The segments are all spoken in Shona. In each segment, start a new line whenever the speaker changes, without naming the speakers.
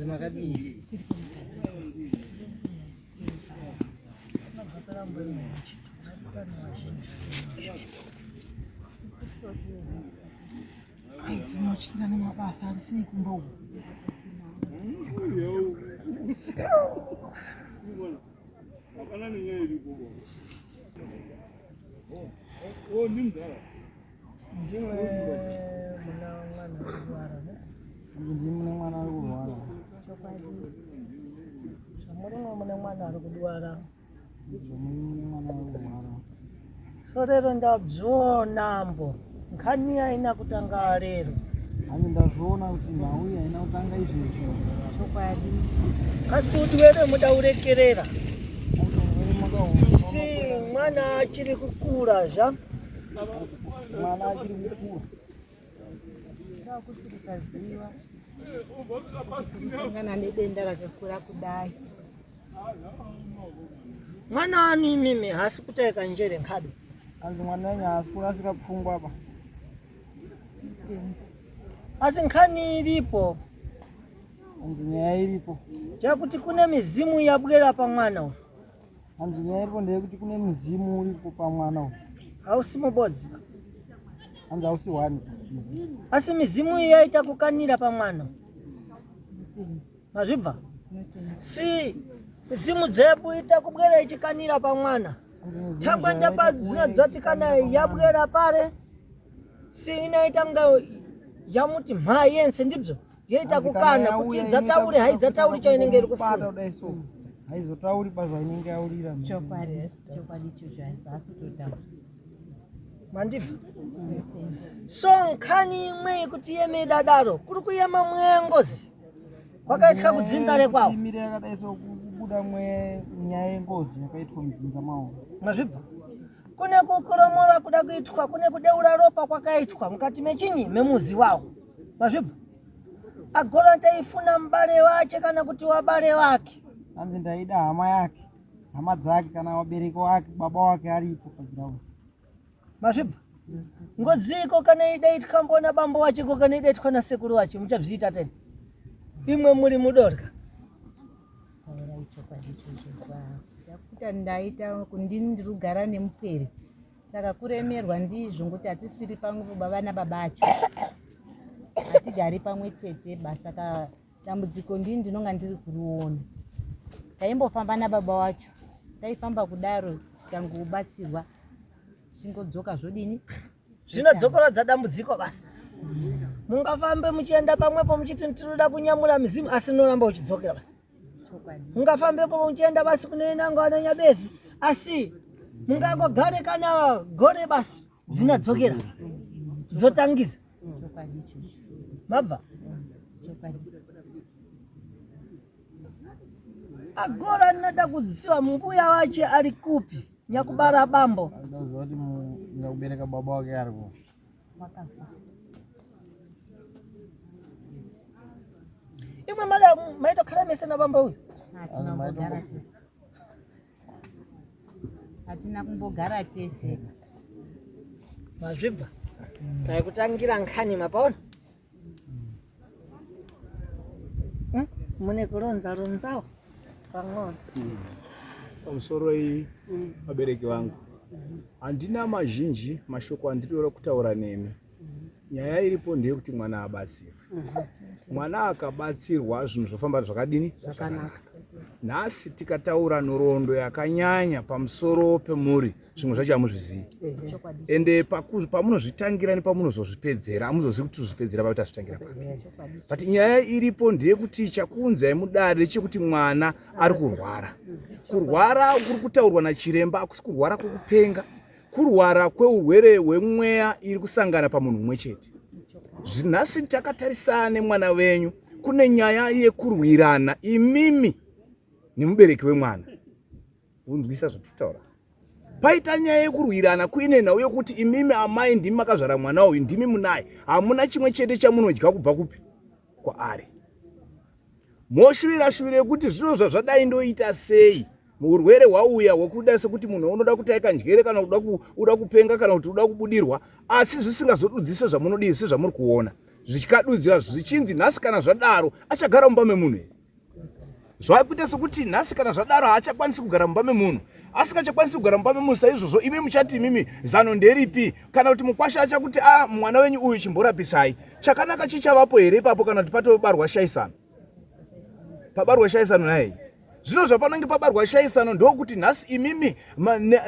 Hanzi makadii? Hanzi tinotyira nemabasa ari sei kumba uku?
Hapana nenyaya iripo. Oh, ndimdara.
Ndimwe muna mwana ari kurwara ne?
Ndimwe mune mwana ari kurwara.
Chokwadi. Zvamurimwe mune mwana ari kudwara.
Zvamuri mune mwana ari kurwara.
So rero ndabzviona mbo. Nkhani haina kutanga rero.
Hanzi ndazviona kuti nhau iyi haina kutanga izvezvi.
Chokwadi. Kasi kuti were muda urekerera. Si mwana achiri kukura zva.
Mwana achiri kukura.
Kuti kusaziva kusangana nedenda rakakura kudai.
Mwana wani imimi haasi kutaika njere nkhado.
Hanzi mwana wenyu haasi kurasika pfungwa ba.
Asi nkhani iripo.
Hanzi nyaya iripo.
Chakuti kune mizimu yabwera pamwana uyu.
Hanzi nyaya iripo ndeyekuti kune muzimu uripo pamwana uyu.
Hausi mubodzi ba.
Hanzi hausi one.
Asi mizimu iyi yaita kukanira pamwana. Mazvibva? Si mizimu dzebu ita kubwera ichikanira pamwana. Thangwe ndapa dzinodzoti kana yabwera pare si inoita nga yamuti mha yense ndibzo yoita kukana kuti dzataure haidzatauri chainenge iri kufunga.
Haizotauri pazvainenge yaurira.
Chokwadi, chokwadi ichocho haisi kutotaura.
Mandibva? So nkhani imwe yekuti yeme idadaro kuri kuyema mweya ngozi kwakaitwa kudzinza rekwawo.
Imire yakadai so kubuda mweya nyaya yengozi yakaitwa mudzinza mawo.
Mazvibva? Kune kukoromora kuda kuitwa, kune kudeura ropa kwakaitwa mukati mechinyi memuzi wawo. Mazvibva? Agora taifuna mubale wache kana kuti wabale wake.
Hanzi ndaida hama yake, hama dzake kana wabereki wake, baba wake aripo paground.
Mazvibva? Ngodziko kana idaitwa mbona bambo wachiko kana idaitwa nasekuru wache muchabziita teni. Imwe muri mudorya.
Taurai chokwadi ichocho. Ndakuta ndaita kundini ndiri kugara nemupwere. Saka kuremerwa ndizvo ngokuti hatisiri pamwe baba nababa acho. Hatigari pamwe chete ba saka dambudziko ndini ndinonga ndiri kuriona. Taimbofamba nababa wacho. Taifamba kudaro tikangobatsirwa tichingodzoka zvodini?
Zvinodzokorodza dambudziko basi. Mungafambe muchienda pamwepo muchiti tinoda kunyamura mizimu asi inoramba uchidzokera basi. Mungafambepo muchienda basi kune nango ana Nyabezi asi mungangogare kana gore basi dzinadzokera dzotangisa. Mabva? Agora ndinoda kuziva mbuya wache ari kupi nyakubara bambo.
Anoziva kuti nyakubereka baba wake ari kupi.
Wakafa.
Imwe mada maitokhala mese na bambo uyu.
Hatina kumbogara tese. Hatina kumbogara tese.
Mazvibva. Taikutangira nkhani mapaona. Hmm? Mune kuronza ronzawo pang'ono.
Pamusoro iyi vabereki vangu handina mazhinji mashoko andinoda kutaura nemi. Nyaya iripo ndeyekuti mwana abatsirwe. Mwana akabatsirwa zvinhu zvofamba zvakadini?
Zvakanaka.
Nhasi tikataura nhoroondo yakanyanya pamusoro pemhuri zvimwe zvacho hamuzvizivi. Ende pamunozvitangira nepamunozozvipedzera hamuzozivi kuti tozvipedzera pakuti azvitangira papi. But nyaya iripo ndeyekuti chakuunzai mudare ndechekuti mwana ari kurwara. Kurwara kuri kutaurwa nachiremba hakusi kurwara kwekupenga, kurwara kweurwere hwemweya iri kusangana pamunhu mumwe chete. Nhasi takatarisana nemwana venyu, kune nyaya yekurwirana imimi nemubereki wemwana. Unzwisa zvatutaura. Paita nyaya yekurwirana kuine nhau yekuti imimi amai ndimi makazvara mwana uyu, ndimi munaye, hamuna chimwe chete chamunodya kubva kupi kwaari. Moshuvira shuvira yekuti zvino zvazvadai ndoita sei? Urwere hwauya hwekuda sekuti munhu unoda kutaika njere kana uda kupenga kana kuti uda kubudirwa, asi zvisingazodudzise zvamunodii sezvamuri kuona. Zvichikadudzira zvichinzi nhasi kana zvadaro achagara mumba memunhu here? Zvakuita sekuti nhasi kana zvadaro haachakwanisi kugara mumba memunhu. Asingachakwanisi kugara mumba memunhu saizvozvo, imi muchati imimi zano nderipi? Kana kuti mukwasha achakuti a ah, mwana wenyu uyu chimborapisai. Chakanaka chichavapo here ipapo kana kuti patobarwa shaisano? Pabarwa shaisano nhai? Zvino zvapanenge pabarwa shaisano ndokuti nhasi imimi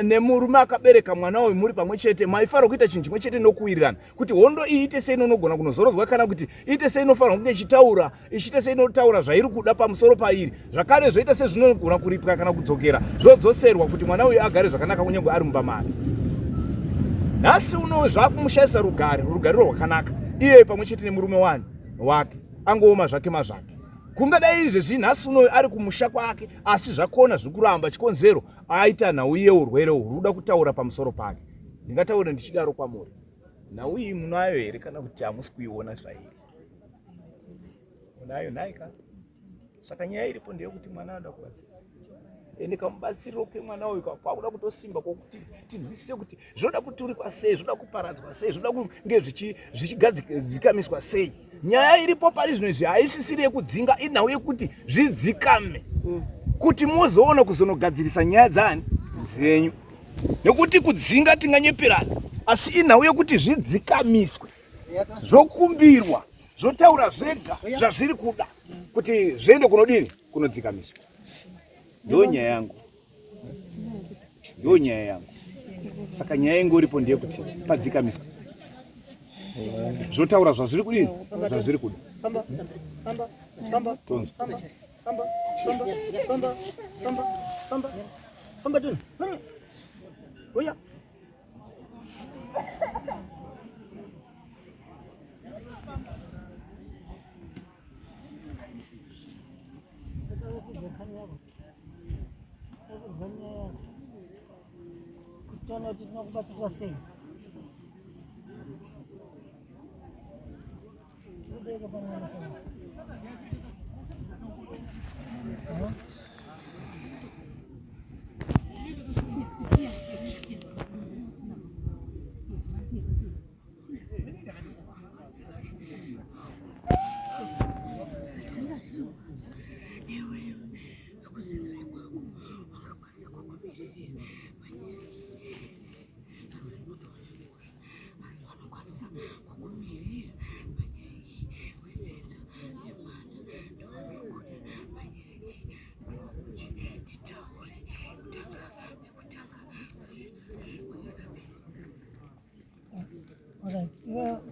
nemurume ne akabereka mwana uyu muri pamwe chete maifanira kuita chinhu chimwe chete nokuwirirana kuti hondo iyi ite sei inonogona kunozorodzwa kana kuti ite sei inofanirwa kunge ichitaura ichiite sei inotaura zvairi kuda pamusoro pairi zvakare zvoita sezvinogona kuripwa kana kudzokera zvodzoserwa kuti mwana uyu agare zvakanaka kunyange ari mumba make. Nhasi uno zvakumushaisa rugare rugariro rwakanaka iye pamwe chete nemurume wani wake angooma zvake mazvake. Kungadai izvezvi nhasi unoyu ari kumusha kwake asi zvakona zviri kuramba chikonzero aita nhau yeurwere uhwu ruda kutaura pamusoro pake. Ndingataure ndichidaro kwamuri. Nhau iyi munayo here kana kuti hamusi kuiona zvairi? Munayo nhai ka? Saka nyaya iripo ndeyekuti mwana anoda kubatsirwa. Ende kamubatsiriro kemwana uyu kwakuda kutosimba kwokuti tinzwisise kuti zvinoda kuturikwa sei, zvinoda kuparadzwa sei, zvinoda kunge zvichigadzikamiswa sei. Nyaya iripo pari zvino izvi haisisiri yekudzinga, inhau yekuti zvidzikame kuti muzoona kuzonogadzirisa nyaya dzaani dzenyu. Nekuti kudzinga tinganyeperana, asi inhau yekuti zvidzikamiswe, zvokumbirwa, zvotaura zvega zvazviri kuda kuti zviende kunodini, kunodzikamiswa. Ndiyo nyaya yangu, ndiyo nyaya yangu. Saka nyaya ingoripo ndeyekuti padzikamiswa, zvotaura zvazviri kudini, zvazviri kuda. Tonzwa.
Tione kuti tinokubatsira sei.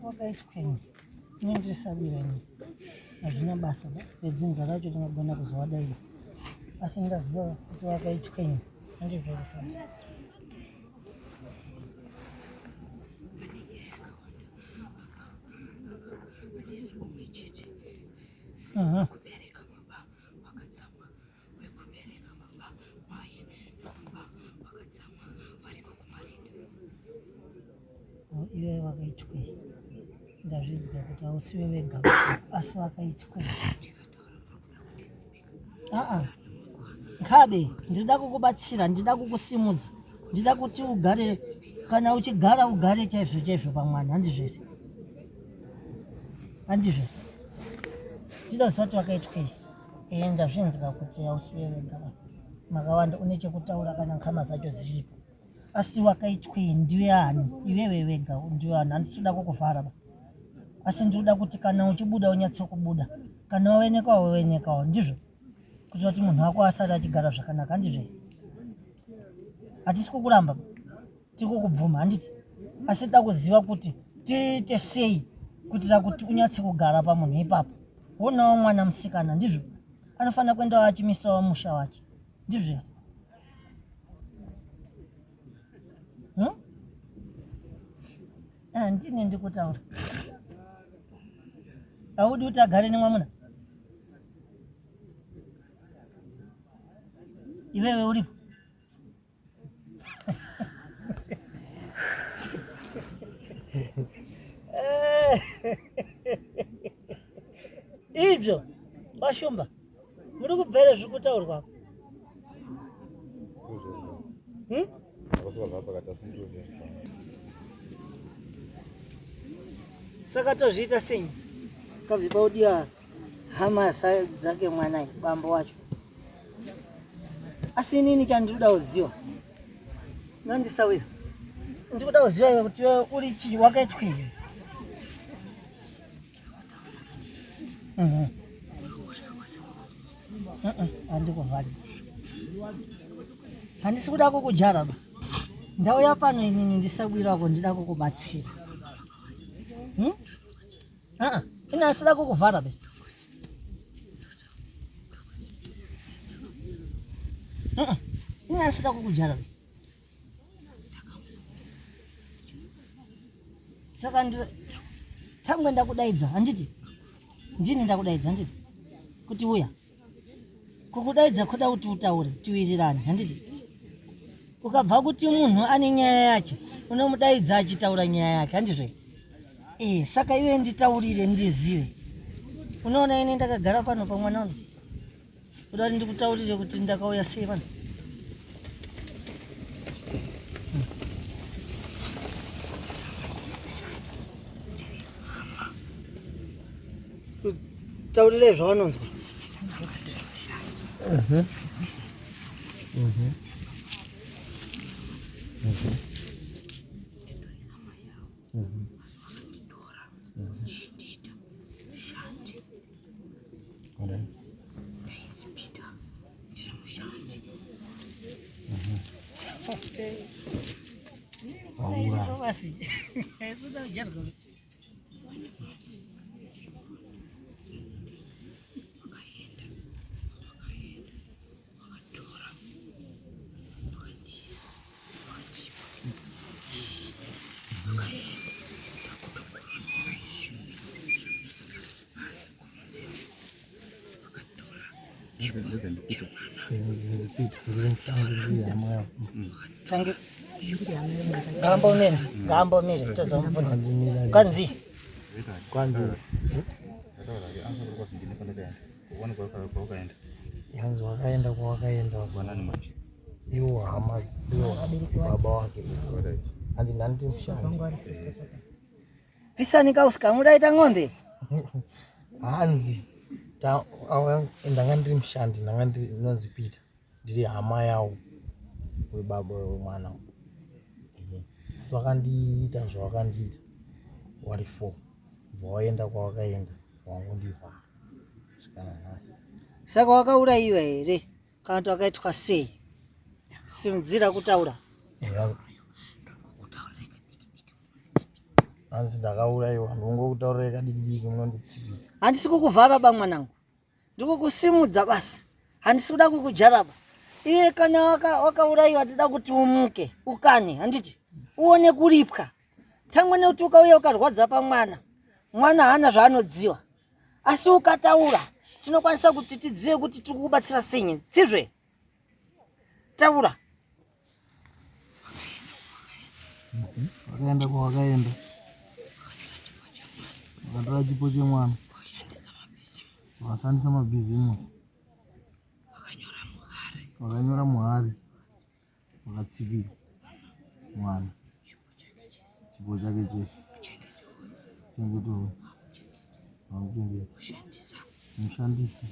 Wakaitwenyi ini ndisabira ini hazvina basa vedzinza racho tinogona kuzovadaidza asi ndaziva kuti wakaitwenyi andizvoisa.
Kubereka baba wakatsamwa wekubereka baba mai nababa wakatsamwa variko kumarinda.
Iwe wakaitwei? Ndazvinzwa kuti hausiwe wega asi wakaitwei? Aa Nkabe, ndinoda kukubatsira, ndinoda kukusimudza, ndinoda kuti ugare, kana uchigara ugare chaizvo chaizvo pamwana, handizvo here? Handizvo here? Ndinoziva kuti wakaitwei. Ee, ndazvinzwa kuti hausiwe wega, makawanda, une chekutaura kana nkama dzacho dziripo. Asi wakaitwei? Ndiwe ani? Iwewe wega ndiwe ani? Handisi kuda kukuvhara ba. Asi ndinoda kuti kana uchibuda unyatsokubuda, kana wawenekawo wawenekawo, ndizvo kuitira kuti munhu wako asare achigara zvakanaka, handizvo? Hatisi kukuramba, tiri kukubvuma, handiti? Asi toda kuziva kuti tiite sei kuitira kuti unyatse kugara pamunhu ipapo. Wonawo mwana musikana, ndizvo? Anofanira kuendawo achimisawo musha wake, ndizvo here? Hmm? Ah, ndini ndikutaura. Haudi kuti agare nemwamuna? Iwewe uripo? Izvo vashumba muri kubvere zviri kutaurwa. Hmm? Saka tozviita sei? Kabvi paudiwa hama dzake mwana bambo wacho. Asi inini chandinoda kuziva nandisawira ndikuda kuziva iwe kuti iwe uri chii wakaitwei handikuvhari handisi kuda kukujara ba ndauya pano inini ndisabwirako ndida kukubatsira hmm? Ine asida kukuvhara be ine asida kukujara be saka tangwe ndakudaidza handiti ndini ndakudaidza handiti kuti uya kukudaidza kuda kuti utaure tiwirirane handiti ukabva kuti munhu ane nyaya yacho unomudaidza achitaura nyaya yake handizvo e saka iwe nditaurire ndizive unoona ini ndakagara pano pamwana uno kuda kuti ndikutaurire kuti ndakauya sei pano Taurirai zvavanonzwa. Mhm. Mhm. Mhm.
Mhm.
Basi. Tange ngambomire ngambomire tozomubvunza kwanzi
kwanzi yanzi wakaenda kwawakaenda iwo hama iwo baba wake hanzi ndanditi mushandi
Pisani kausika mudaita ng'ombe.
Hanzi ndanga ndiri mushandi ndanga ndiri inonzi Peter ndiri hama yawo webaba wemwana asi wakandiita zvawakandiita wari four bva waenda kwawakaenda wangondivhara svikana nhasi.
Saka wakaurayiwa here kana kuti wakaitwa sei? Simudzira kutaura.
Hanzi ndakaurayiwa ndongokutaurirai kadiki diki munonditsipika.
Handisi kukuvhara ba mwanangu, ndikukusimudza basi, handisi kuda kukujaraba. Iye kana wakaurayiwa waka tida kuti umuke ukane, handiti uone kuripwa. Tangwe nekuti ukauya ukarwadza pamwana, mwana haana zvaanodziwa, asi ukataura tinokwanisa kuti tidzive kuti tiri kukubatsira sei. Tsizve taura.
Wakaenda kwawakaenda, wakatora chipo chemwana, wakashandisa mabhizimusi, wakanyora muhari, wakatsipika mwana chipo chake chese chengeto wakuchengeta mushandise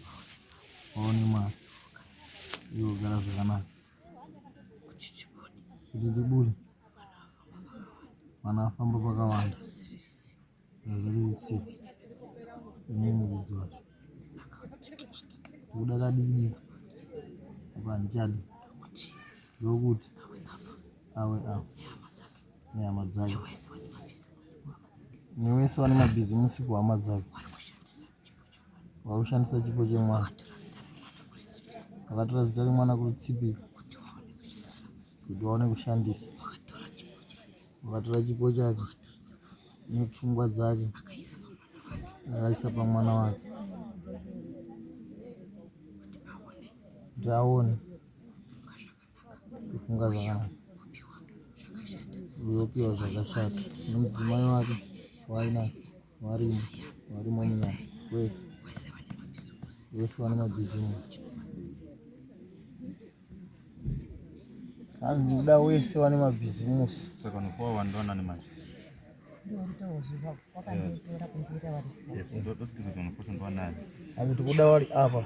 waone mari iwe gara zvakanaka kuti tibude vana vafamba pakawanda zvazviritsika inini muridzi wacho kuda kadiki apa handichadi ndokuti awe awe nehama dzake newese wane mabhizimusi kuhama dzake Wakushandisa chipo chemwana. Wakatora zita remwana kuritsipika kuti waone kushandisa. Wakatora chipo chake nepfungwa dzake akaisa pamwana wake kuti aone kufunga zvakanaka uyopiwa zvakashata nemudzimai wake wainaye Varimo, varimo munyama wese wese vane mabhizimusi hanzi kuda wese vane mabhizimusi
saka vanopuwa vanhu vanani manje?
Hanzi tikuda wari apa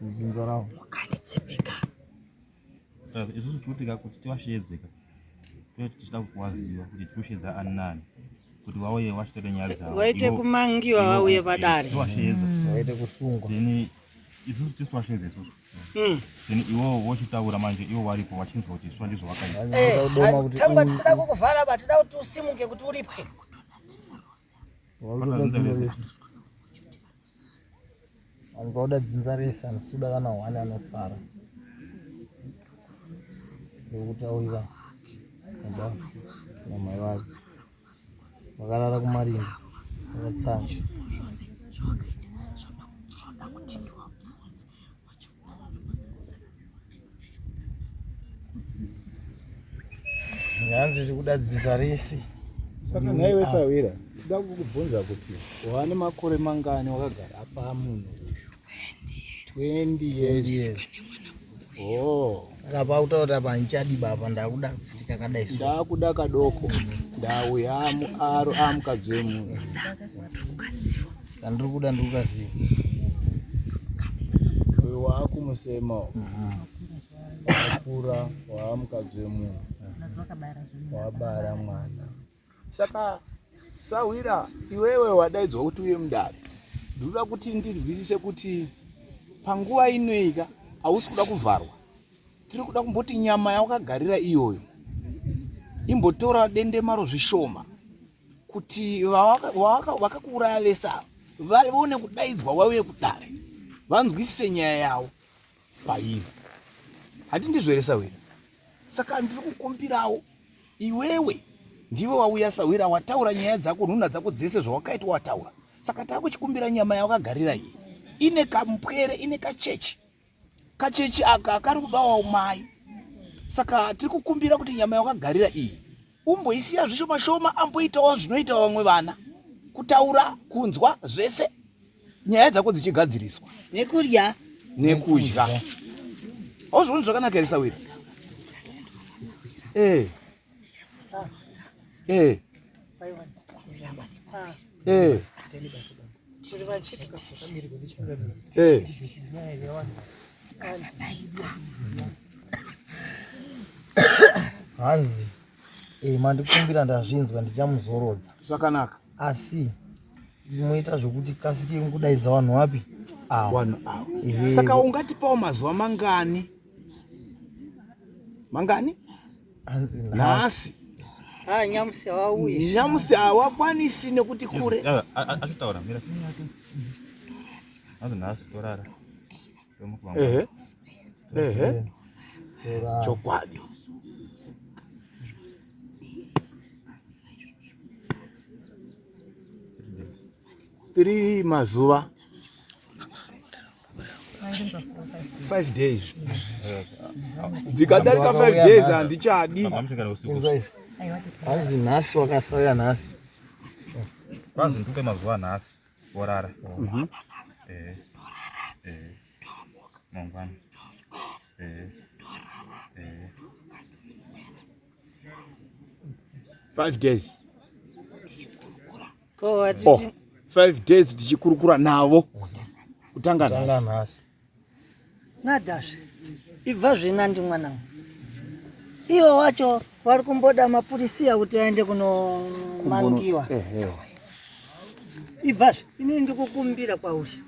dzinza ravo.
Isusu tikuti kuti tivasheedzeka tove tichida kuvaziva kuti tiri ani nani kuti vauye vachitore nyaya dzavo
Waite kumangiwa vauye padare.
Tivasheedza
Waite kusungwa.
Then isusu tisu vasheedza isusu. Then ivowo vochitaura manje ivo varipo vachinzwa kuti isu ndizvo vakaita.
Hanzi tikuda kudoma kuti
Tangwa tisida kukuvhara ba tida kuti usimuke kuti uripwe.
Wakutoda dzinza rese. Vanhu vakuda dzinza rese handisi kuda kana hwani anosara. Ndokutaurira baba namai vake vakarara kumarinda vakatsanya. Hanzi tikuda dzinza rese.
Saka nhaiwe Sawira, ndoda kukubvunza kuti wane makore mangani wakagara apa munhu uyu? 20 years. Oh.
Saka pautaura kuti apa handichadi baba ndakuda futi kakadai so.
Ndakuda kadoko. Ndauya aro amukadzi wemunhu.
Kandiri kuda ndiri kukaziva.
Uyu waakumusema wakura waamukadzi wemunhu wabara mwana. Saka Sahwira, iwewe wadaidzwa kuti uye mudare, ndinoda kuti ndinzwisise kuti panguva inoika hausi kuda kuvharwa. Tiri kuda kumboti nyama yawakagarira iyoyo imbotora dendemaro zvishoma kuti vakakuuraya vese ava vaone kudaidzwa vauye kudare vanzwisise nyaya yavo pairi. Handi ndizvo here Sahwira? Saka ndiri kukumbirawo iwewe ndiwe wauya Sahwira, wataura nyaya dzako, nhunha dzako dzese zvawakaitwa wataura. Saka takuchikumbira nyama yawakagarira iyi ine kamupwere, ine kachechi. Kachechi aka kari kudawawo mai. Saka tiri kukumbira kuti nyama yawakagarira iyi umboisiya zvishoma shoma, amboitawo zvinoita vamwe vana, kutaura, kunzwa zvese, nyaya dzako dzichigadziriswa
nekudya
nekudya. Hauzvioni zvakanaka here Sahwira? Eh. Eh. Eh. Eh.
Hanzi mandikumbira ndazvinzwa ndichamuzorodza.
Zvakanaka.
Asi munoita zvokuti kasike kudaidza vanhu vapi? Ava.
Vanhu ava. Saka ungatipawo mazuva mangani? Mangani?
Hanzi
nhasi.
Ah, nyamusi hawauyi.
Nyamusi hawakwanisi nekuti kure.
Achitaura mira. Hanzi nhasi torara.
Ehe. Ehe. Chokwadi. Three mazuva. 5 days. Dzikadarika 5 days handichadi.
Hanzi nhasi wakasauya nhasi.
Kwanzi ndikupe mazuva nhasi worara. Eh. Eh. Mangwana. Eh. Eh.
5 days.
Ko hatiti
5 days tichikurukura navo kutanga nhasi.
Nhasi.
Nadhazve ibva zvenandi mwanangu. Ivo wacho vari kumboda mapurisia kuti aende kunomangiwa. Ibvazve inini ndikukumbira kwauri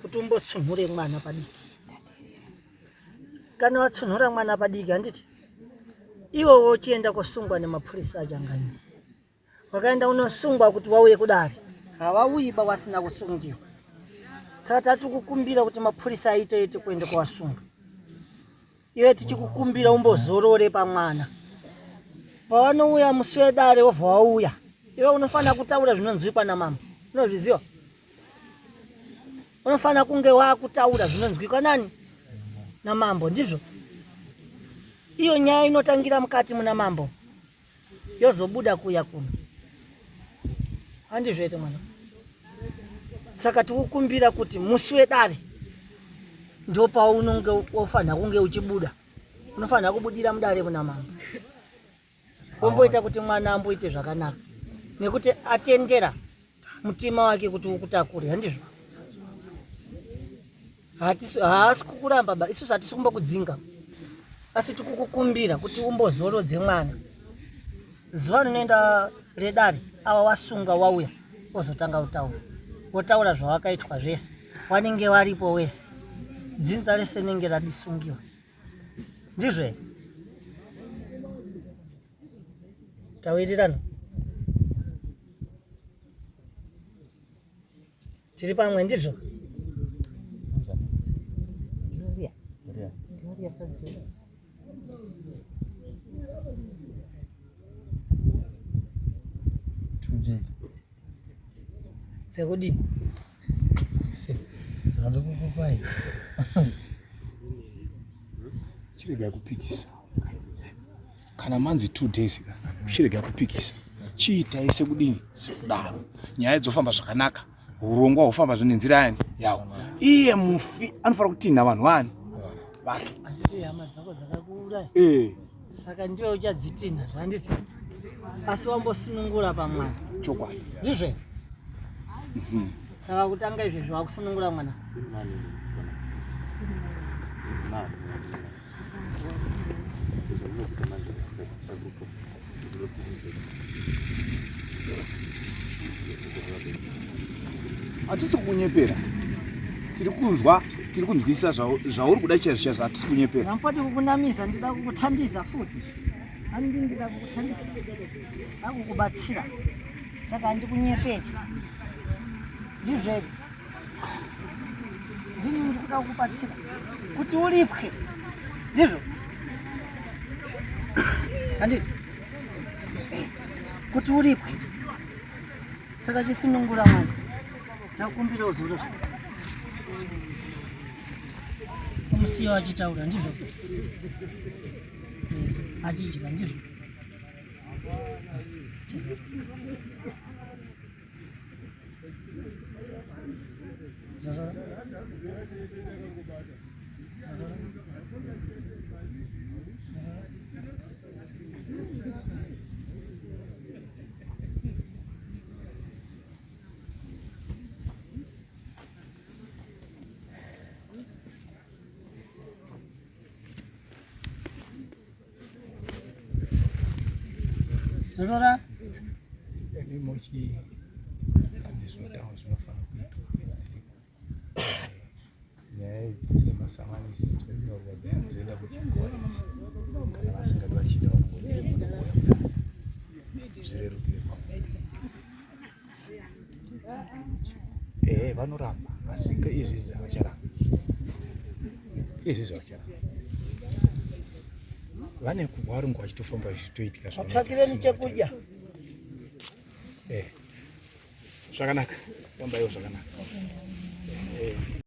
kuti umbotsunhure mwana padiki. Kana watsunhura mwana padiki handiti iwo wochienda kosungwa nemapurisa achangani. Wakaenda unosungwa kuti wauye kudare, hawauyi ba wasina kusungiwa. Saka tati kukumbira kuti mapurisa aite ite kuende kuwasunga. Iwe tichikukumbira umbozorore pamwana. Pavanouya musi wedare wobva wauya. Iwe unofanira kutaura zvinonzwikwa namambo. Unozviziva? Unofanira kunge wakutaura zvinonzwikwa nani? Namambo, ndizvo? Iyo nyaya inotangira mukati muna mambo. Yozobuda kuya kuno. Handizvo ete mwana. Saka tikukumbira kuti musi wedare ndo paunonge wofanira kunge uchibuda. Unofanira kubudira mudare kuna mambo. Womboita kuti mwana amboite zvakanaka nekuti atendera mutima wake kuti ukutakure, handizvo? Haasi kukuramba ba, isusu hatisi kumbokudzinga, asi tikukukumbira kuti umbozorodze mwana. Zuva rinoenda redare ava wasunga wauya ozotanga kutaura, wotaura zvawakaitwa zvese, wanenge waripo wese, dzinza rese rinenge radisungiwa. Ndizvo here? Tawirirana? Tiri pamwe ndizvo?
Gloria. Gloria Sadzira.
Dzekudini?
Dzakandikukupai.
Chiregai kupikisa. Kana manzi 2 days ka, chiregai kupikisa. Chiitai sekudini? Sekudaro. Nyaya dzofamba zvakanaka. Hurongwa hofamba zvine nzira yani yawo. Iye mufi anofanira kutinha vanhu vani? Vake.
Handiti hama dzako dzakakuuraya?
Eh.
Saka ndiwe uchadzitinha zvanditi? Asi wambosunungura pamwana.
Chokwadi.
Ndizvo? Saka kutanga izvezvi wakusunungura mwana.
Hatisi kukunyepera. Tiri kunzwa, tiri kunzwisisa zvauri kuda chaizvo chaizvo, hatisi kunyepera.
Ndamboti kukunamisa, ndida kukuthandiza futi. Handi ndida kukuthandiza. Ndakukubatsira. Saka handikunyeperi. Ndizvo here? Ndini ndikuda kukubatsira kuti uripwe. Ndizvo? Handiti? Kuti uripwe. Saka chisunungura mwana. Takumbira uzorore. Umusiya achitaura ndizvo? Achidya ndizvo? Chizorora. Zorora. Zorora. Zorora.
Imi muchi pane zvinotaura zvinofanira kuitwa. Nyaya idzi dzine masamanisi dzinonyorwa then dzoenda kuchikoro idzi. Kana vasingadi vachida vanongoenda kudare zvirerukire kwamuri. Ehe vanoramba asi izvi izvi havacharamba. Izvi izvi havacharamba. Vane kuvarungu vachitofamba zvichitoitika
zvavanenge Vatsvakireni chekudya.
Eh. Zvakanaka. Fambaiwo zvakanaka. Eh.